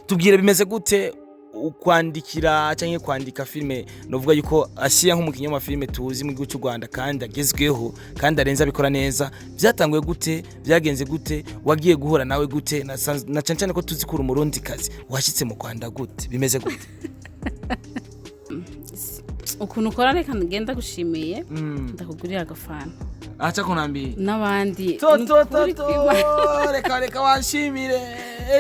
Tubwire, bimeze gute ukwandikira cyangwa kwandika filime? Novuga yuko Asiya nk'umukinnyi w'amafilime tuzi mu gihugu cy'u Rwanda kandi agezweho kandi arenze, abikora neza. Byatanguye gute? Byagenze gute? Wagiye guhura nawe gute? Na cyane cyane ko tuzi ko uri umurundi kazi, washyitse mu Rwanda gute? Bimeze gute? Ukuntu ukora, reka ngenda gushimiye, ndakugurira agafana. Acha kunambiye. N'abandi. To Ni to to ukuri to kw'Imana. Reka reka, wanshimire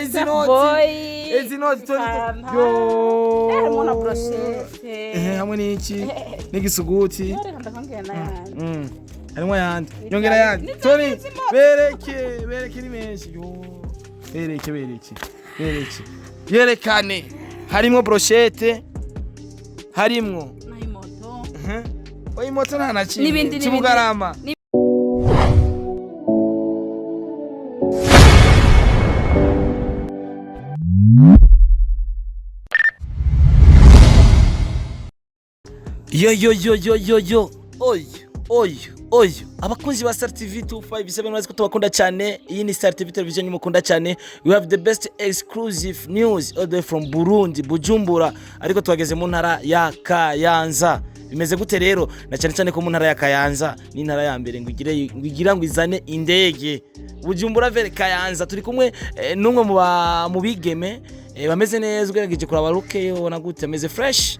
izi noti. Boy. Izi noti to. Fanta. Yo. Harimo na brochette. Hamwe n'iki n'igisuguti. Reka ndakongera n'ayandi. Harimo ayandi, nyongera ayandi. Tony, bereke bereke, ni menshi. Yo, bereke bereke bereke, yerekane. Harimo brochette, harimwo N'ayimoto. Oyi, moto nta na kimwe. N'ibindi, n'ibindi. Kibugarama. Yo yo yo yo yo yo, oyo oyo oyo, abakunzi ba Star TV 257, bazi ko tubakunda cyane. Iyi ni Star TV television mukunda cyane. We have the best exclusive news all the way from Burundi, Bujumbura, ariko twageze mu ntara ya Kayanza. Bimeze gute rero? Na cyane cyane ko mu ntara ya Kayanza ni intara ya mbere ngo igire ngo igira ngo izane indege Bujumbura vers Kayanza. Turi kumwe n'umwe mu bigeme bameze neza. Ugerageje kuraba look, ubona gute ameze fresh,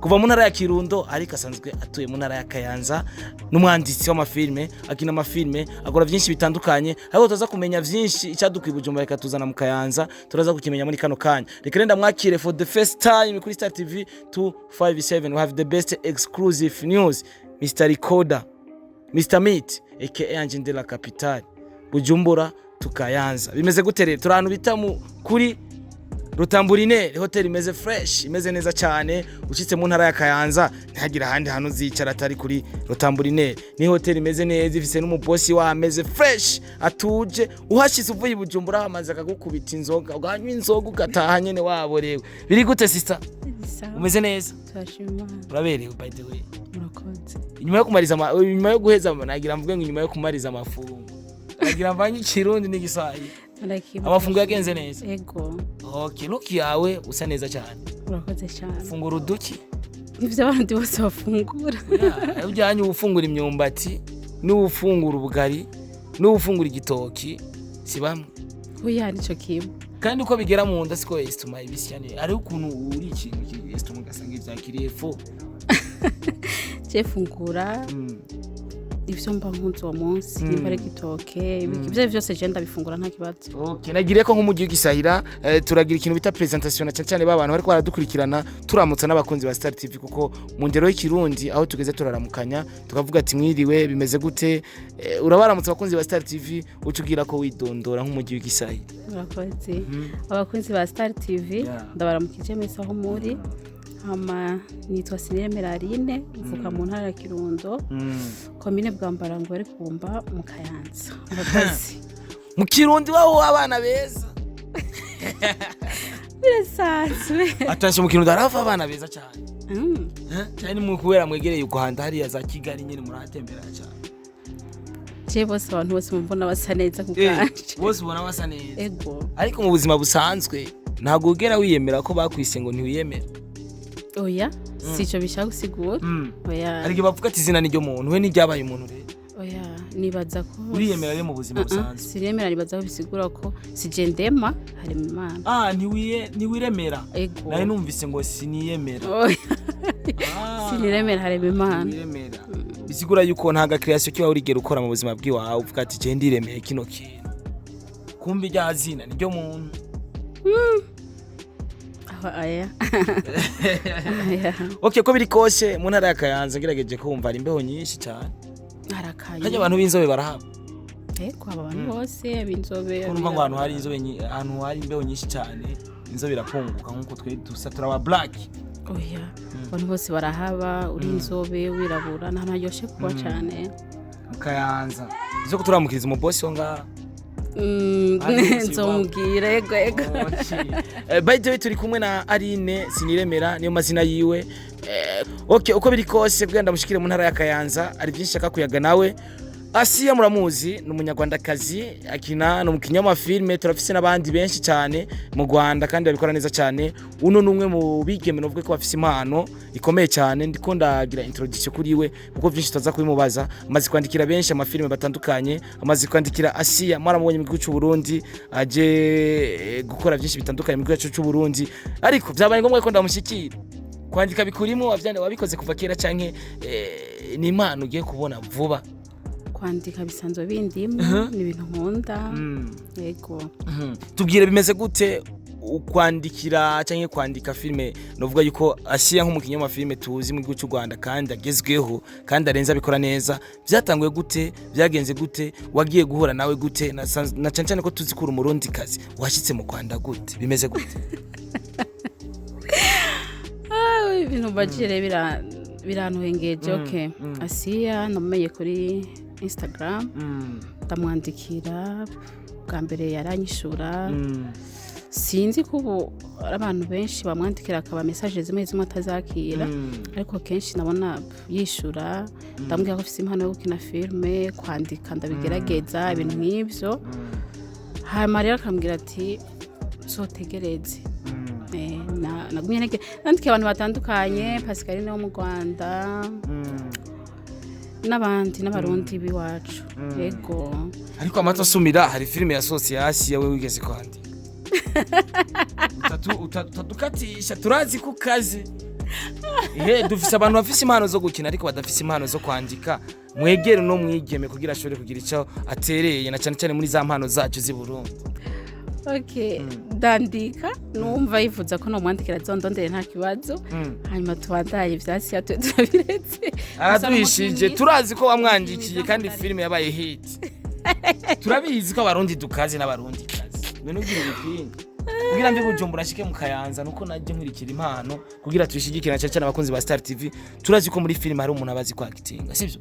kuva mu ntara ya Kirundo ariko asanzwe atuye mu ntara ya Kayanza. N'umwanditsi w'amafilme, akina amafilme, akora byinshi bitandukanye, ariko tuza kumenya byinshi. Icyadukwiye Bujumbura reka tuzana mu Kayanza, turaza kukimenya muri kano kanya. Reka renda mwakire for the first time kuri Star TV 257. We have the best exclusive news, Mr Recorder, Mr Meat, aka Ange de la Capitale, Bujumbura to Kayanza. Bimeze gute rero? Turi ahantu bita mu kuri Rutamburinere Hotel, imeze fresh, imeze neza cyane. Ucitse mu ntara ya Kayanza ntihagire ahandi hantu uzicara atari kuri Rutamburinere. Ni hotel imeze neza, ifise n'umubosi wa ameze fresh, atuje. Uhashize uvuye i Bujumbura, amaze akagukubita inzoga, uganywa inzoga, ugataha nyene waborewe. Biri gute, sister? Sawa. Umeze neza? Turashima Imana. Uraberewe, by the way. Murakoze. Inyuma yo kumariza inyuma yo guheza, nagira mvuge ngo inyuma yo kumariza amafungo, nagira mvange ikirundi n'igiswahili. Murakibuka. Amafungo yagenze neza? Ego. Okay, look yawe, usa neza cyane. Murakoze cyane. Fungura uduki? Nivyo abandi bose bafungura. Ujyanye ufungura imyumbati n'ufungura ubugari n'ufungura igitoki si bamwe. Oya, nico kimwe. Kandi uko bigera mu nda siko estomac ibisya ne hariho ukuntu uri ikintu estomac ugasanga ivyakiriye fo. Je fungura ivyo mba nkunze uwo munsi, nimba ari igitoke, ibiki, ivyo vyose je ndabifungura, nta kibazo. Okay, nagiriye ko nk'umujyi w'igisahira turagira ikintu bita presentation, na cyane cyane ba bantu bariko baradukurikirana, turamutsa n'abakunzi ba Star TV, kuko mu ndero y'ikirundi aho tugeze turaramukanya, tukavuga ati mwiriwe, bimeze gute? Urabaramutsa abakunzi ba Star TV, uca ugira ko widondora nk'umujyi w'igisahira. Murakoze, abakunzi ba Star TV. Ndabaramukije mwese aho muri. Hama nitwa Siniremera Aline, mvuka mu ntara ya Kirundo, komine Bwambarangwe, ari kumba mu Kayanza. Murakoze. Mu Kirundi waho abana beza. Birasanzwe. Attention, mu Kirundi harava abana beza cyane. Cyane mu kubera mwegereye u Rwanda hariya za Kigali nyine, murahatembera cyane. Je bose, abantu bose mumbona basa neza ku bwanje. Bose ubona basa neza? Ego. Ariko mu buzima busanzwe ntabwo ugera wiyemera ko bakwise ngo ntiwiyemere? Oya, si ico bishaka gusigura, oya. Ariko bavuga ati izina niryo muntu, we niryabaye umuntu rero. Oya, nibaza ko Uriyemera rero mu buzima busanzwe? Siniyemera, nibaza ko bisigura ko si je ndema, harema Imana. Ah, ntiwiremera? Ego. Nari numvise ngo siniyemera. Oya. Ah. Siniremera, harema Imana. Ntiwiremera bisigura yuko nta gacréation kiba urigera ukora mu buzima bw'iwawe uvuga ati je ndiremeye kino kintu, kumbe irya zina niryo muntu. Aho aya aya. Okay, ko biri kose mu ntara ya Kayanza ngerageje kumva hari imbeho nyinshi cyane. Harakaye. Hajya abantu b'inzobe barahaba? Ego, aba bantu bose, ab'inzobe. Ko numva ngo ahantu hari inzobe ahantu hari imbeho nyinshi cyane inzobe irapunguka, nkuko twe dusa turaba black. Oya, abantu bose barahaba, uri inzobe, wirabura, nta hantu haryoshe kuba cyane. Mu Kayanza zo kuturamukiriza umubosi wo ngaha. Ari munsi. Nzomubwira, ego ego. Okay. By the way, turi kumwe na Aline Siniremera, niyo mazina yiwe. Okay, uko biri kose kugira ndamushikire mu ntara ya Kayanza ari byinshi shaka kuyaga nawe. Asiya muramuzi, ni Umunyarwandakazi, akina, ni umukinnyi w'amafilme. Turafise n'abandi benshi cyane mu Rwanda kandi babikora neza cyane. Uno ni umwe mu bigeme novuga ko bafise impano ikomeye cyane. Ndiko ndagira introduction kuri we kuko byinshi tutaza kubimubaza. Amaze kwandikira benshi amafilme batandukanye, amaze kwandikira Asiya, mwaramubonye mu gihugu cy'u Burundi aje gukora byinshi bitandukanye mu gihugu cyacu cy'u Burundi, ariko byabaye ngombwa ko ndamushyikira. Kwandika bikurimo, wabikoze kuva kera canke ni impano ugiye kubona vuba? Kwandika bisanzwe bindimo, ni ibintu nkunda, yego. Tubwire, bimeze gute ukwandikira cyangwa kwandika filime? Novuga yuko Asiya nk'umukinnyi w'amafilime tuzi mu gihugu cy'u Rwanda kandi agezweho kandi arenze, abikora neza. Byatanguye gute? Byagenze gute? Wagiye guhura nawe gute? Na cyane cyane ko tuzi ko uri Umurundi kazi, washyitse mu Rwanda gute? Bimeze gute? Ah, ibintu mbajire birantuhengeje. Okay, Asiya namumenye kuri Instagram, ndamwandikira bwa mbere, yaranyishura. Sinzi ko ubu ari abantu benshi bamwandikira akaba message zimwe zimwe atazakira, ariko kenshi nabona yishura. Ndamubwira ko afite impano yo gukina filime, kwandika ndabigerageza, ibintu nk'ibyo. Hanyuma rero akambwira ati sotegereze. Nagumye nandikiye abantu batandukanye, Pascaline wo mu Rwanda n'abandi n'Abarundi b'iwacu, yego. Ariko amato asumira, hari filime yasohotse ya Asiya we wigeze kwandika. Utadukatisha, turazi ko ukaze. Ihe dufise abantu bafise impano zo gukina ariko badafise impano zo kwandika. Mwegere no mwigeme kugira ashobore kugira icyo atereye, na cyane cyane muri za mpano zacu z'i Burundi. Okay, ndandika, numva yifuza ko nomwandikira zondondere, nta kibazo. Hanyuma tubandanye, ivyatsi yatuye turabiretse. Araduhishije, turazi ko wamwandikiye kandi filime yabaye hit. Turabizi ko Abarundi dukaze n'Abarundi kazi. None ugira ibipinga kugira mbi Bujumbura ashike mu Kayanza, nuko najye nkurikira impano kugira tuyishigikire, na cyane cyane abakunzi ba Star TV. Turazi ko muri filime hari umuntu abazi kwagitinga, sivyo?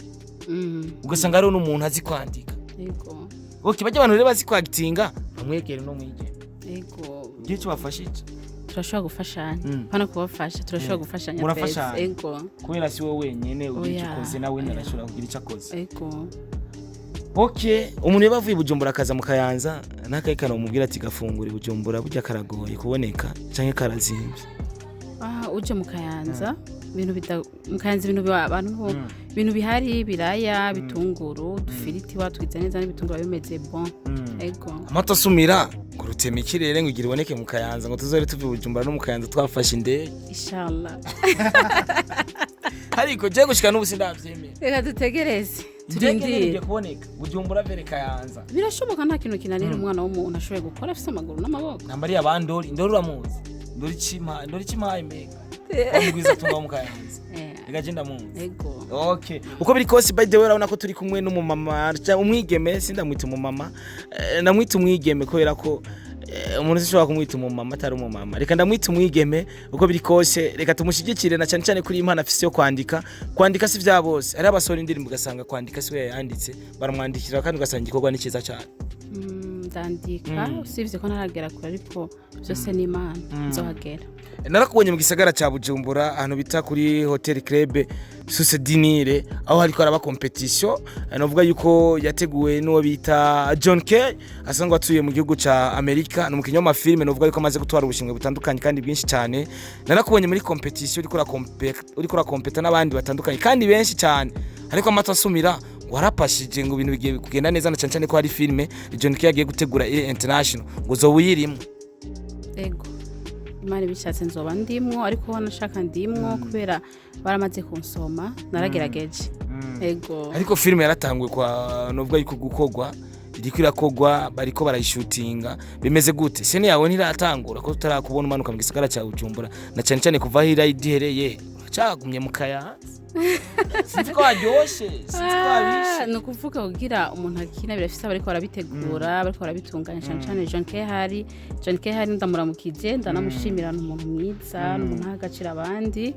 Mm. Ugasanga hariho n'umuntu azi kwandika. Yego. Okay, bajya abantu rero bazi kwagitinga bamwegere no mwigeme. Yego. Igihe cyo bafashije. Turashobora gufashanya. Hano kubafasha, turashobora gufashanya. Murafashanya. Twese, yego. Kubera si wowe wenyene ugira icyo Oya, ukoze, nawe oya. arashobora kugira icyo akoze. Yego. Okay, umuntu yaba avuye i Bujumbura akaza mu Kayanza, n'akayikana umubwira ati gafungura i Bujumbura burya karagoye kuboneka canke karazimbye? Ah, uje mu Kayanza, ibintu bida mu Kayanza, ibintu abantu ibintu bihari biraya, bitunguru, udufiriti watwize neza n'ibitunguru biba bimeze bon, ego. Amata asumira ngo rutema ikirere ngo igira iboneke mu Kayanza, ngo tuzore tuva i Bujumbura no mu Kayanza twafashe indege. Inshallah. Ariko je gushika n'ubu sindavyemera. Reka dutegereze. Indege Turindire. ntigiye kuboneka Bujumbura vers Kayanza. Birashoboka, nta kintu kinanira umwana w'umuntu ashoboye gukora afise amaguru n'amaboko. Nambariye abandori, Ndori uramuzi? Ndori chima, Ndori chimaye mbega wamugwiza tunga wo mu Kayanza. Reka je ndamuzi. Ego. Okay. Uko biri kose, by the way, urabona ko turi kumwe n'umumama cyangwa umwigeme, sindamwita umumama. Ndamwita umwigeme kubera ko umuntu sinshobora kumwita umumama atari umumama. Reka ndamwita umwigeme. Uko biri kose, reka tumushyigikire, na cyane cyane kuri iyi impano afise yo kwandika. Kwandika si vya bose. Hari abasohora indirimbo ugasanga kwandika si we yayanditse, baramwandikira kandi ugasanga igikorwa ni cyiza cyane. Ndandika, usibye ko ntaragera kure, ariko byose ni Imana, nzohagera. Narakubonye mu gisagara cya Bujumbura, ahantu bita kuri Hotel Club Source du Nil, aho hariko haraba competition novuga yuko yateguwe n'uwo bita John Kay, asanzwe atuye mu gihugu ca Amerika. Ni umukinnyi w'amafilme, novuga yuko amaze gutwara ubushimwe butandukanye kandi bwinshi cyane. Narakubonye muri competition uriko urakompeta n'abandi batandukanye kandi benshi cyane, ariko amato asumira ngo warapashije, ngo ibintu bigiye kugenda neza, na cyane cyane ko hari filime John Kay agiye gutegura iri international, ngo uzoba uyirimo. Ego, Imana ibishatse nzoba ndimwo, ariko nashaka ndimwo kubera baramaze kunsoma, naragerageje, ego. Ariko filime yaratanguye kwa novuga yuko gukogwa, iriko irakogwa, bariko barayishutinga. Bimeze gute? Scène yawe ntiratangura ko tutarakubona umanuka mu gisagara cya Bujumbura, na cyane cyane kuva aho irayihereye uracagumye mu Kayanza. Sinzi ko waryoshe, sinzi ko wabishe. Ni ukuvuga kugira umuntu akina birafise abariko barabitegura, bariko barabitunganya, cyane cyane John Kehari. John Kehari ndamuramukije, ndanamushimira, ni umuntu mwiza, ni umuntu aha agaciro abandi.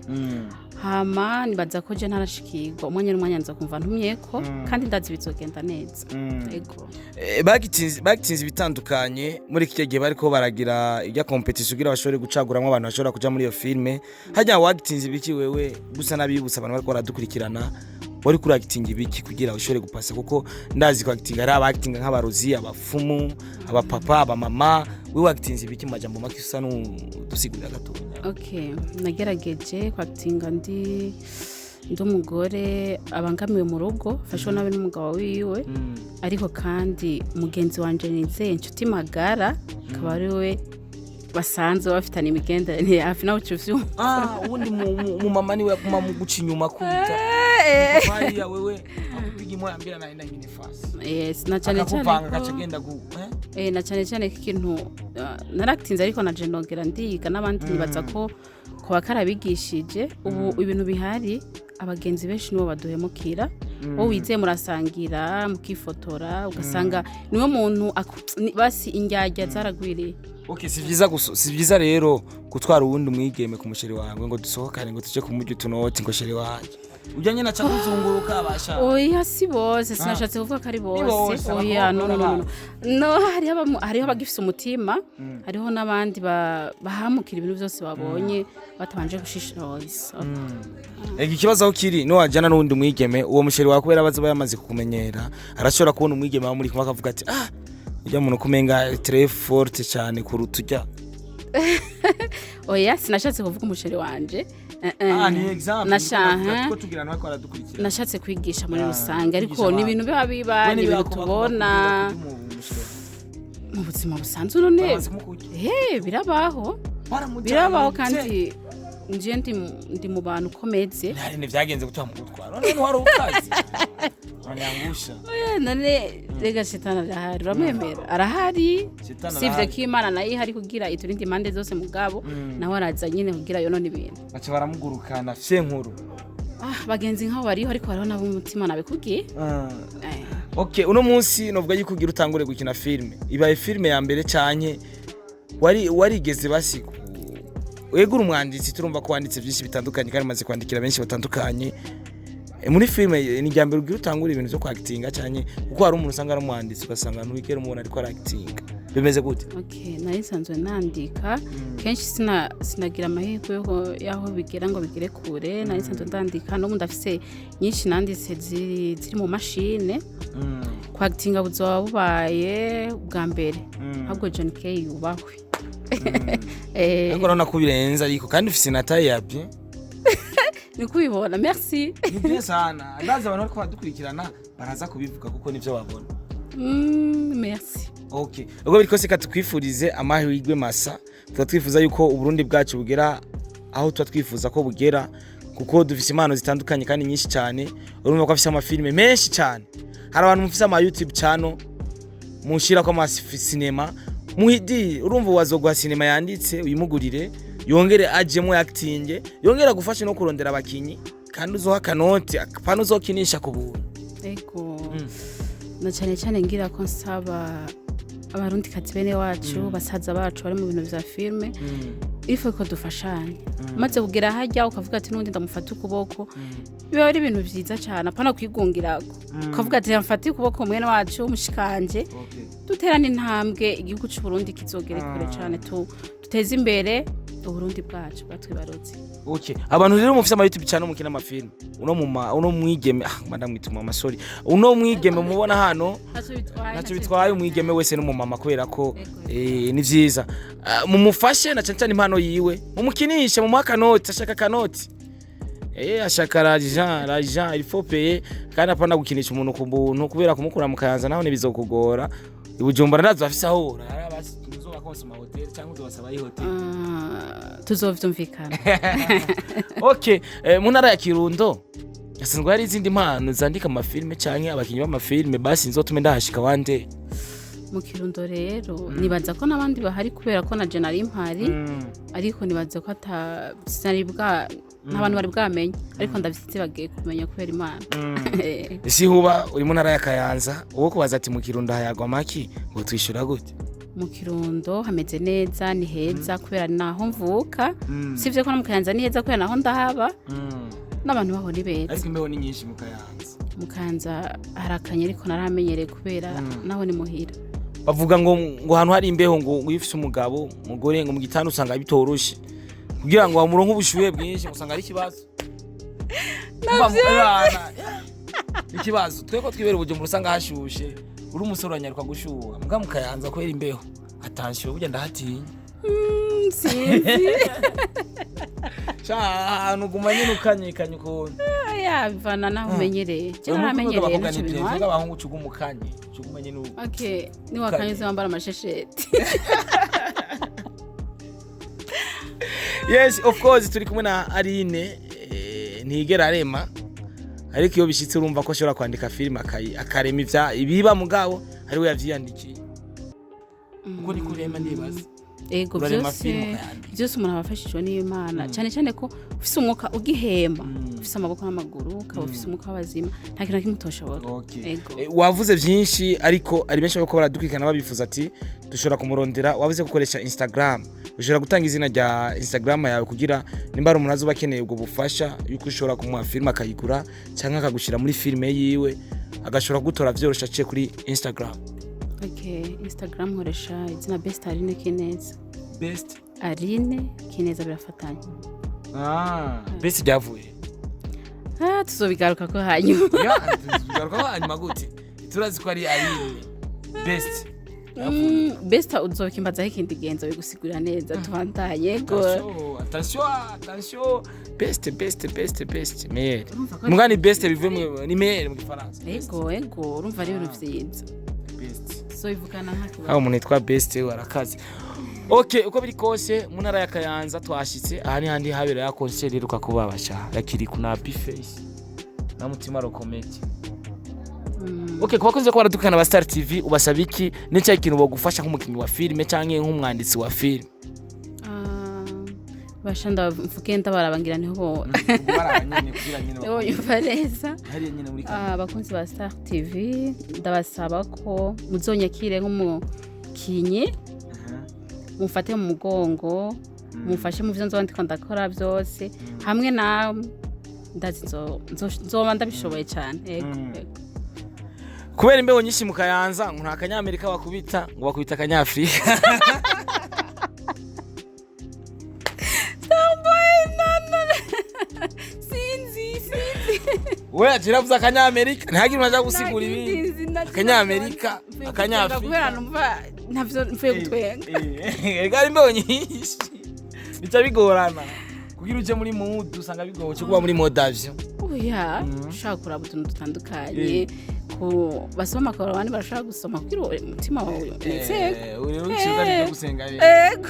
Hama nibaza ko je ntarashikirwa, umwanya n'umwanya nza kumva ntumyeko, kandi ndazi bizogenda neza, ego. Bagitsinze ibitandukanye muri iki gihe bariko baragira ijya competition kugira bashobore gucaguramwo abantu bashobora kuja muri iyo filme. Hajya wagitsinze ibiki wewe? Gusa n'abibutsa abantu bariko baradukurikirana. Wari kuri acting ibiki kugira ushobore gupasa? Kuko ndazi ko acting ari aba acting nk'abarozi, abafumu, abapapa, abamama. Wewe acting ibiki mu majambo make, usa n'udusigurira gatonya? Okay, nagerageje kwakitinga ndi umugore abangamiwe mu rugo, afashwe nabi n'umugabo wiwe, ariko kandi mugenzi wanje nizeye, inshuti magara, akaba ari we basanzwe bafitanye imigenderanire hafi nawe uca uvyumva. Ah, ubundi mu mama niwe yaguma mu guca inyuma kubita hariya, wewe akupiga imoya mbira naenda ingine fasi. Yes, na cyane cyane akakuvanga, ko agaca agenda gu eh? Na cyane cyane ko ikintu narakitinze, ariko naje ndongera ndiga n'abandi. Nibaza ko kuba karabigishije ubu ibintu bihari, abagenzi benshi nibo baduhemukira. Wowe wizeye murasangira, mukifotora, ugasanga niwe muntu basi indyarya zaragwiriye. Okay, si vyiza gusa, si vyiza rero gutwara uwundi mwigeme ku muchéri wawe ngo dusohokane, ngo tuje kumurya utunoti, ngo chéri wanje ujya nyene aca kuzunguruka basha. Oya, si bose, sinashatse kuvuga ko ari Ni bose. bose, Oya, no, no, no, no, no, hariho abagifise umutima, hariho n'abandi bahamukira ibintu byose babonye batabanje gushishoza. Ega ikibazo aho kiri, niwajana n'uwundi mwigeme, uwo muchéri wawe kubera abaza yamaze kukumenyera, arashobora kubona umwigeme wa muri kumwe akavuga ati: "Ah, ujya muntu kumenga très forte cyane kuruta ujya." Oya, sinashatse kuvuga umuchéri wanje. Eh, eh. Ah, ni exemple. Ko tugira nawe ko aradukurikira. Nashatse kwigisha muri Ah, rusange, ariko kwigisha ni abandi. ibintu biba biba, ni ibintu tubona mu buzima busanzwe. None he birabaho, birabaho, kandi nje ndi mu bantu ukomeze. Ntari vyagenze gutwa mu gutwara none wari ukazi uranyangusha. None rega shetani arahari, uramwemera, arahari. Shetani Sivyo arahari. ko Imana nayo ihari kugira iturinde impande zose, mugabo nawe araza nyine kugira yonone ibintu. Baca baramugurukana fye nkuru. Ah, bagenzi nk'abo bariho, ariko hariho nabo umutima nabikubwiye. Okay, uno munsi novuga yuko ugira utangure gukina filme, ibaye filme ya mbere canke wari warigeze basi wegura umwanditsi? Turumva ko wanditse byinshi bitandukanye kandi umaze kwandikira benshi batandukanye. Muri filme ni irya mbere ugira utangure ibintu byo kwakitinga canke? Kuko hari umuntu usanga ari umwanditsi, ugasanga ntiwigera umubona ariko arakitinga. Bimeze gute? Okay, nari nsanzwe nandika kenshi, sinagira amahirwe y'aho bigera ngo bigere kure. Nari nsanzwe ndandika, n'ubu ndafise nyinshi nanditse ziri mu mashine. Kwakitinga buzoba bubaye ubwa mbere, ahubwo John K yubahwe. Ariko urabona ko birenze, ariko kandi ufise na taille ya bien. Ni kubibona, merci. Ni bien sana, ndazi abantu bariko baradukurikirana baraza kubivuga kuko nivyo babona. Merci. Okay, ubwo biri kose tukwifurize amahirwe masa. Tuba twifuza yuko Uburundi bwacu bugera aho tuba twifuza ko bugera, kuko dufise impano zitandukanye kandi nyinshi cyane. Urumva ko afise amafilime menshi cyane. Hari abantu mufise ama YouTube channel mushirako ama cinéma muhidi, urumva wazoguha cinéma yanditse, uyimugurire, yongere ajemo acting, yongere agufashe no kurondera abakinyi, kandi uzoha akanoti, apana uzokinisha ku buntu. Ego, na cyane cyane ngira ko nsaba Abarundi kazi bene wacu, basaza bacu bari mu bintu vya filme, ifu ko dufashanya. Maze kugera hajya ukavuga ati n'ubundi ndamufata ukuboko, biba ari ibintu vyiza cyane, apana kwigungirako. Ukavuga ati mfate ukuboko mwene wacu mushikanje, duterane intambwe, igihugu c'u Burundi kizogere kure cyane, duteze imbere Uburundi bwacu bwatwibarutse. Okay. Abantu rero mufise ama YouTube channel, mukina amafilm. Uno muma, uno mwigeme, ah, madam mwituma amasori. Uno mwigeme mubona hano, ntacyo bitwaye. Ntacyo bitwaye, umwigeme wese n'umumama kubera ko ni vyiza. Ah, mumufashe na cyane cyane impano yiwe. Mumukinishe, mumuha akanoti, ashaka akanoti. Ashaka l'argent, l'argent il faut payer, kandi apana gukinisha umuntu ku buntu, kubera kumukura mu Kayanza naho ntibizokugora. I Bujumbura ndazo afise aho urara, basi tuzoba konsoma hotel cyangwa uzobasaba yi hotel. Ah, tuzovyumvikana. Okay, mu ntara ya Kirundo hasanzwe hari izindi mpano zandika amafilme canke abakinyi b'amafilme? Basi nzotume ndahashika wande. Mu Kirundo rero nibaza ko n'abandi bahari, kubera ko na je nari mpari, ariko nibaza ko ata sinari bwa nta bantu bari bwamenye, ariko ndabisize bagiye kumenya kubera Imana. Isi huba uri mu ntara ya Kayanza, uwo kubaza ati mu Kirundo hayagwa maki, ngo twishura gute? Mu Kirundo hameze neza, ni heza kubera naho mvuka. Sivyo ko no mu Kayanza ni heza kubera naho ndahaba, n'abantu baho ni beza. Ariko imbeho ni nyinshi mu Kayanza. Mu Kayanza harakanye, ariko naramenyereye kubera naho ni muhira. Bavuga ngo ahantu hari imbeho, ngo iyo ufise umugabo, umugore, ngo mu gitanda usanga bitoroshe kugira ngo bamuronke ubushuhe bwinshi, ngo usanga ari ikibazo. Ikibazo tweko twibera Ubujumbura, usanga hashushe, uri umusore uranyaruka gushuha, mbwa mu Kayanza kubera imbeho, attention, burya ndahatinya. Sinzi. Sha, ahantu uguma nyene ukanyekanya ukuntu. Ya, bivana naho umenyereye. Je naramenyereye, ntacyo bintwaye. Abahungu ucuguma ukanye, ucuguma nyene Okay, niwakanyuze wambara amashesheti. Yes, of course, turi kumwe na Aline, ntigera arema, ariko iyo bishitse urumva ko ashobora kwandika filime akarema ivya ibiba, mugabo ari we yavyiyandikiye. Uko niko urema, ndibaza. Ego. Urarema Byose. filime ukayandika. Byose umuntu aba afashijwe n'Imana, cyane cyane ko ufise umwuka ugihema, ufise amaboko n'amaguru, ukaba ufise umwuka w'abazima, nta kintu na kimwe utoshobora. Ego. Wavuze byinshi, ariko ari benshi bariko baradukurikirana babifuza ati dushobora kumurondera. Wavuze gukoresha Instagram, ushobora gutanga izina rya Instagram yawe kugira nimba ari umuntu azoba akeneye ubwo bufasha yuko ushobora kumuha filime akayigura cyangwa akagushira muri filime yiwe, agashobora kugutora vyoroshe aciye kuri Instagram? Okay, Instagram nkoresha izina Best Aline Kineza. Best Aline Kineza, birafatanye. Ah, best ryavuye? Ah, tuzobigaruka ko hanyuma. Ya, tugaruka hanyuma gute? Turazi ko ari Aline Best. Best uzokimbazaho ikindi genzo bigusigurira neza, tubandanye. Ego. Attention, attention, attention, best, best, best, best, meilleur. Urumva ko Mugani best bivuye ni meilleur mu Gifaransa. Ego, urumva ari ibintu vyiza. Best. Tuzobivugana nta kibazo. Aho umuntu yitwa Best arakaze. Okay, uko biri kose mu ntara ya Kayanza twashitse, aha ni handi habera ya concert iheruka kubabasha yakiri kuna Face na Mutima Rokometi. Okay, ku bakunze ko baradukana ba Star TV, ubasaba iki? Ni cya kintu bogufasha nk'umukinnyi wa filime canke nk'umwanditsi wa filime? Ah, basha, ndavuge ndabaraba, niho bo niho yumva neza. Hariya nyene muri Ah, abakunzi ba Star TV, ndabasaba ko muzonyakire nk'umukinyi, mumfate mu mugongo, mumfashe mu vyo nzoba ndiko ndakora byose hamwe nawe. Ndazi nzoba ndabishoboye cyane. Ego, ego. Kubera imbeho nyinshi mu Kayanza, ngo nta Kanyamerika bakubita, ngo bakubita Akanyafurika. Sinzi, sinzi. We ati avuze Akanyamerika, ntihagire umuntu aja gusigura ibindi. Akanyamerika, Akanyafurika. Kubera numva ntavyo mvuye gutwenga. Ega ari imbeho nyinshi, bica bigorana kugira uje muri mood, usanga bigoye cyo kuba muri mode avion. Oya, ushaka kuraba utuntu dutandukanye, ku basoma amakaro, abandi barashaka gusoma kugira umutima wawe unezerwe. Uri uciga byo gusenga rero. Ego.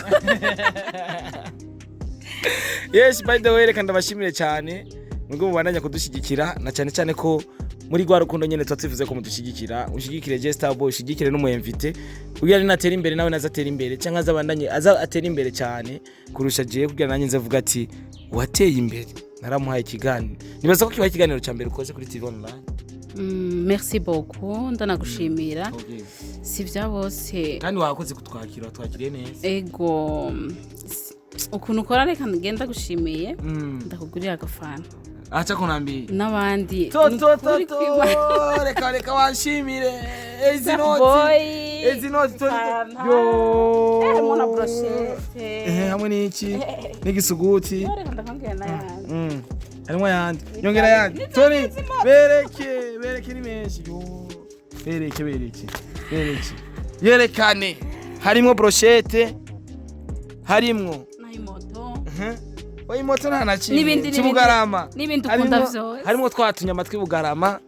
Yes, by the way, reka ndabashimire cyane mwebwe mubandanya kudushyigikira, na cyane cyane ko muri rwa rukundo nyene tuba tuvuze ko mudushyigikira. Ushigikire je Starboy, ushigikire n'umu invité kugira ni natera imbere nawe naza atera imbere, cyangwa azabandanye aza atera imbere cyane kurusha jewe, kugira nanjye nze vuga ati wateye imbere, naramuhaye ikiganiro. Nibaza ko kibaye ikiganiro cya mbere ukoze kuri TV online. Merci beaucoup, ndanagushimira, si bya bose. Kandi wakoze kutwakira, watwakiriye neza. Ego, ukuntu ukora, reka ngenda gushimiye, ndakugurira agafana. Acha kunambia N'abandi. To to to. Ni ukuri To. kw'Imana. Reka, reka wanshimire izi noti. Boy. Izi noti to. Fanta. Yo. Harimo na brochette. Hamwe n'iki n'igisuguti. Yo, reka ndakongera n'ayandi. Harimo ayandi, nyongera ayandi. Tony, bereke, bereke, ni menshi. Yo, bereke, bereke, bereke, yerekane. Harimo brochette, harimwo N'ayimoto. Oyi, moto nta na kimwe. N'ibindi, n'ibindi. Cy'Ubugarama. N'ibindi ukunda vyose. Harimo twa tunyama tw'Ibugarama,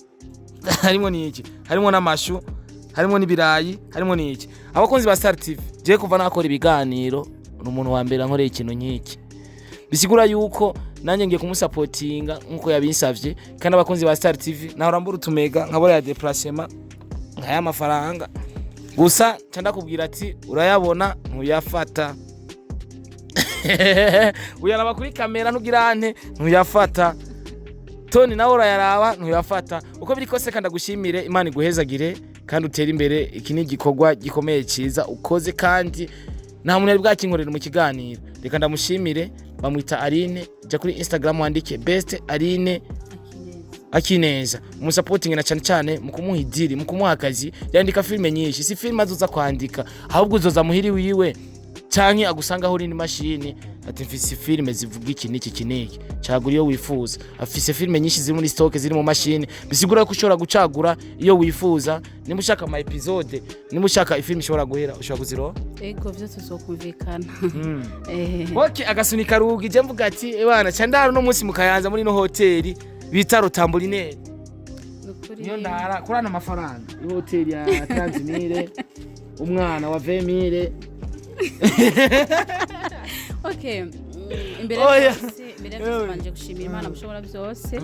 harimo n'iki, harimo n'amashu, harimo n'ibirayi, harimo n'iki. Abakunzi ba Star TV, jewe kuva nakora ibiganiro ni umuntu wa mbere ankoreye ikintu nk'iki, bisigura yuko nanjye ngiye kumusapotinga nk'uko yabinsavye. Kandi abakunzi ba Star TV, nahora mbura utumega nkabura ya déplacement nkaya mafaranga gusa, nca ndakubwira ati urayabona ntuyafata, uyaraba kuri kamera ntugira ante, ntuyafata. Toni nawe urayaraba ntuyafata. Uko biri kose kandi agushimire, Imana iguhezagire kandi utere imbere. Iki ni igikorwa gikomeye cyiza ukoze, kandi nta muntu yari bwakinkorera mu kiganiro. Reka ndamushimire, bamwita Aline. Jya kuri Instagram wandike Best Aline Akineza, umusapotingi, na cyane cyane mu kumuha idiri, mu kumuha akazi. Yandika filime nyinshi, si filime azoza kwandika, ahubwo uzoza muhiri wiwe. Canke agusanga aho uri n'imashini, ati: "Mfise filime zivuga iki n'iki, iki n'iki, cagura iyo wifuza." Afise filime nyinshi ziri muri stock, ziri mu mashini, bisigura ko ushobora gucagura iyo wifuza. Nimba ushaka ama episode, nimba ushaka ifilime ishobora guhera, ushobora kuzironka. Ego, vyo tuzokumvikana. Okay, agasunika rugi je mvuga ati: "Ebana, ca ndara no munsi mu Kayanza muri no hoteli bita Rotambolinere." Nukuri. Niyo ndara kuri ano mafaranga, ihoteli ya 30 mille, umwana wa 20 mille. Okay, imbere Oya. ya byose banje gushimira Imana mushobora byose,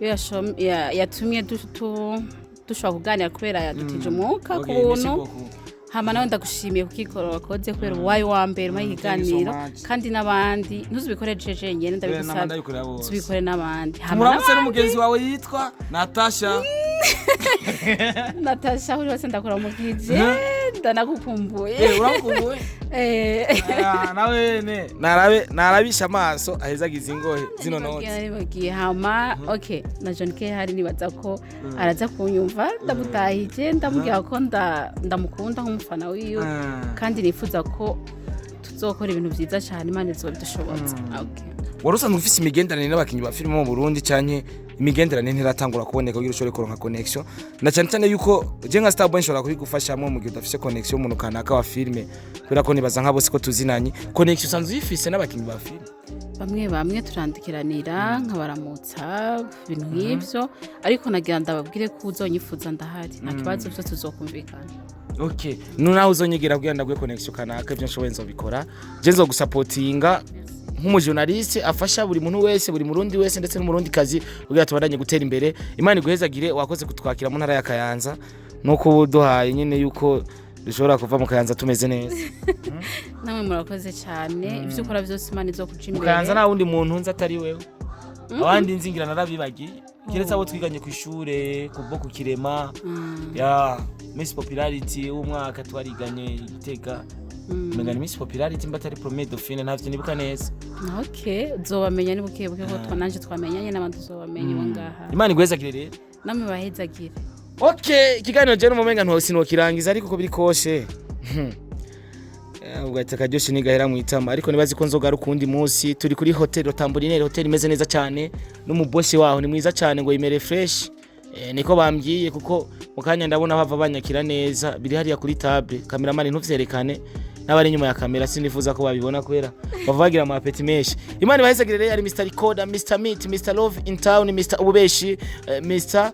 iyo yatumye dushobora kuganira, kubera yadutije umwuka ku buntu. Hama nawe ndagushimiye kukikoro wakoze, kubera uwaye wa mbere umaye Thank you so ikiganiro. much. Kandi n'abandi ntuzubikore jeje nyene, ndabigusabye, tubikore n'abandi. Hama Muramutse n'abandi. N'umugenzi wawe yitwa Natasha. Natasha, uri hose ndakora mukije, ndanagukumbuye. Uramukumbuye? Eh. Ah, nawe ne narabe narabisha amaso ahezagiza ingohe zino noti. Naribagiye. Hama okay, na John K hari, nibaza ko araza kunyumva, ndamutahije, ndamubwira ko ndamukunda nk'umufana wiwe, kandi nifuza ko tuzokora ibintu byiza cyane, Imana izobidushoboza. Okay. Wari usanzwe ufise imigenderanire n'abakinyi ba filime mu Burundi, canke imigenderanire ntiratangura kuboneka kugira ushobore kuronka connection? Na cyane cyane yuko je nka Starboy nshobora kubigufashamo mu gihe udafise connection y'umuntu kanaka wa filime, kubera ko nibaza nka bose ko tuzinanye. Connection usanzwe uyifise n'abakinyi ba filime? Bamwe bamwe turandikiranira, nkabaramutsa, ibintu nk'ibyo, ariko nagira ndababwire ko uzonyifuza ndahari, nta kibazo, byose tuzokumvikana. Okay, nunaho uzonyegera kugira ndaguhe connection kanaka, ibyo nshoboye nzobikora. Je nzogusapotinga nk'umujournaliste afasha buri muntu wese, buri murundi wese ndetse n'umurundi kazi, kugira tubandanye gutera imbere. Imana iguhezagire, wakoze kutwakira mu ntara ya Kayanza, nuko uduhaye nyine yuko dushobora kuva mu Kayanza tumeze neza. Namwe murakoze cyane, ibyo ukora byose Imana izokuca Mu imbere. Kayanza nta wundi muntu nzi atari wewe, abandi nzingira narabibagiye, keretse abo twiganye ku ishure kubwo ku Kirema ya Miss Popularity w'umwaka twariganye i Gitega. Umenga ni Miss Popularity, mba atari Premier Dauphine, ntavyo nibuka neza. Okay, uzobamenya ni buke buke, ko nanje twamenyanye n'abandi uzobamenya bo ngaha. Imana iguhezagire rero. Namwe bahezagire. Okay, ikiganiro je n'umumenga nto sinokirangiza, ariko uko biri kose ubwo ati akaryoshe ntigahera mu itama, ariko nibazi ko nzogaruka uwundi munsi. Turi kuri hotel Rotambolinere, hotel imeze neza cyane, n'umubosi waho ni mwiza cyane, ngo yimere fresh. Niko bambwiye, kuko mu kanya ndabona bava banyakira neza. Biri hariya kuri table, cameraman ntuvyerekane, n'abari inyuma ya kamera sinifuza ko babibona, kubera bava bagira ama appétit menshi. Imana ibahezagire rero. Ari Mr Recorder, Mr Meat, Mr Love in Town, Mr Ububeshi, Mr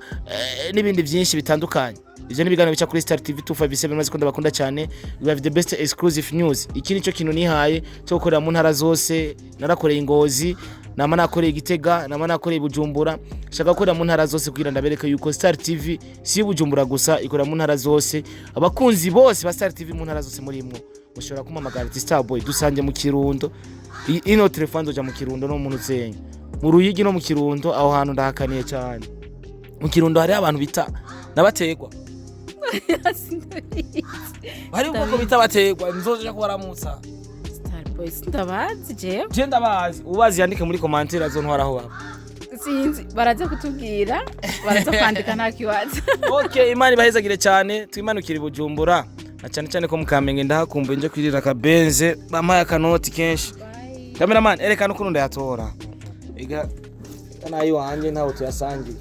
n'ibindi byinshi bitandukanye. Ivyo ni ibiganiro bica kuri Star TV 257. Maze ko ndabakunda cyane, we have the best exclusive news. Iki nico kintu nihaye cyo gukorera mu ntara zose. Narakoreye Ingozi, nama nakoreye Gitega, nama nakoreye Bujumbura. Shaka gukorera mu ntara zose kugira ndabereke yuko Star TV si Bujumbura gusa, ikorera mu ntara zose. Abakunzi bose ba Star TV mu ntara zose murimwo, mushobora kumpamagara ati: "Starboy, dusange mu Kirundo." Ino telefone nzoja mu Kirundo no mu Rusenyi, mu Ruyigi no mu Kirundo. Aho hantu ndahakaniye cyane. Mu Kirundo hariho abantu bita nabategwa, hari ubwoko bita bategwa, nzoja kubaramutsa. Starboy, ndabazi jewe. Je ndabazi. Ubazi yandike muri commentaire, azontwara aho baba. Sinzi, baraza kutubwira, baraza kwandika, nta kibazo. Okay, Imana ibahezagire cyane. Twimanukire i Bujumbura, na cyane cyane ko mukamenge ndahakumbuye, nje kwirira akabenze, bampaye akanoti kenshi. Cameraman, erekana ukuntu ndayatora. Iga nayo iwanje ntawe tuyasangiye.